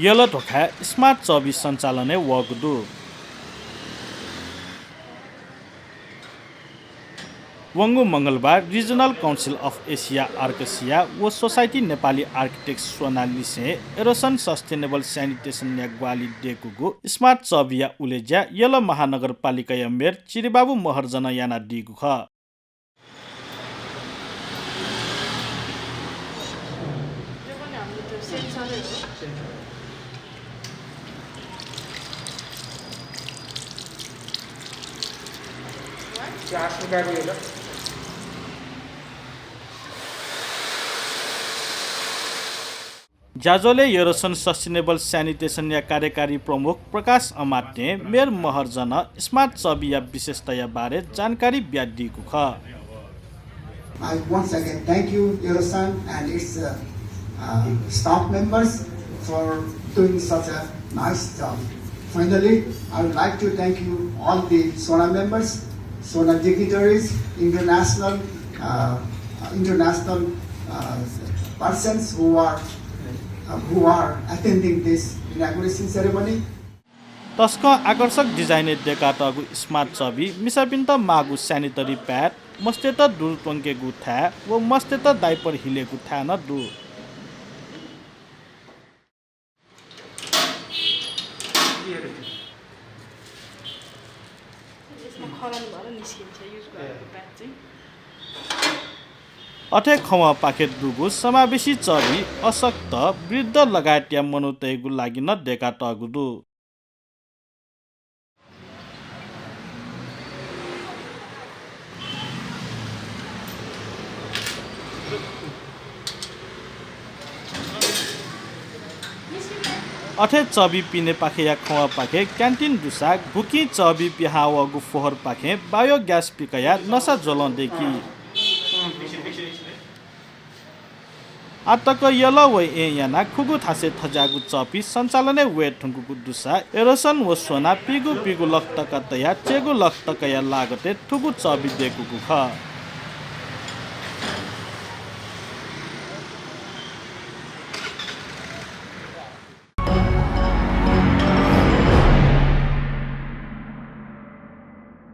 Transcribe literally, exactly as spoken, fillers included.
यल ध्वाखाय् स्मार्ट चबि सञ्चालनय् वःगु दु। वंगु मंगलबार Regional Council of Asia Arcasia व सोसाइटी नेपाली आर्किटेक्ट स्वना लिसें एरोसन सस्टेनेबल स्यानिटेसनया ग्वाहालि दय्‌कूगु स्मार्ट चबिया उलेज्या यल महानगरपालिकाया मेयर चिरिबाबु महर्जनं यानादीगु खः। यो पनि हाम्रो त्यो सेन्सरै हो। त्यो आफ्नो गाडी हो त। ज्याझ्वलय् एरोसन सस्टेनेबल स्यानिटेसनया कार्यकारी प्रमुख प्रकाश अमात्यं मेयर महर्जनं स्मार्ट चबिया विशेषताया बारे जानकारी बियादीगु खः। I once again thank you, Erosan, and its uh, uh, staff members for doing such a nice job. Finally, I would like to thank you, all the SONA members, SONA dignitaries, international, uh, international uh, persons who are uh, who are attending this inauguration ceremony. तसकं आकर्षक डिजाइनय् दय्‌कातःगु स्मार्ट चबि मिसापिन्त माःगु sanitary pad, मस्तय्‌त दुरु त्वंकेगु थाय् व मस्तय्‌त डाइपर हिलेगु थाय् नं दु। यसमा खलन भएर निस्किन्छ, युज गरेको प्याड चाहिँ। अथे खवंपाखे दुगु समावेशी चबि अशक्त, वृद्ध लगायतया मनूतय्‌गु लागि नं दय्‌कातःगु दु। अथे चबि पिनेपाखेया खवंपाखे क्यान्टिन दुसा गुकिं चबि पिहां वःगु फोहोरपाखें बायोग्यास पिकयाः नसा ज्वलं दय्‌की। आःतक यल व येँ यानाः खुगू थासय् थज्याःगु चबि सञ्चालनय् वये धुंकूगु दुसा एरोसन व सोनां पीगू पीगू लख तका तयाः चय्‌गू लख तकाया लागतय् थुगु चबि दय्‌कूगु खः।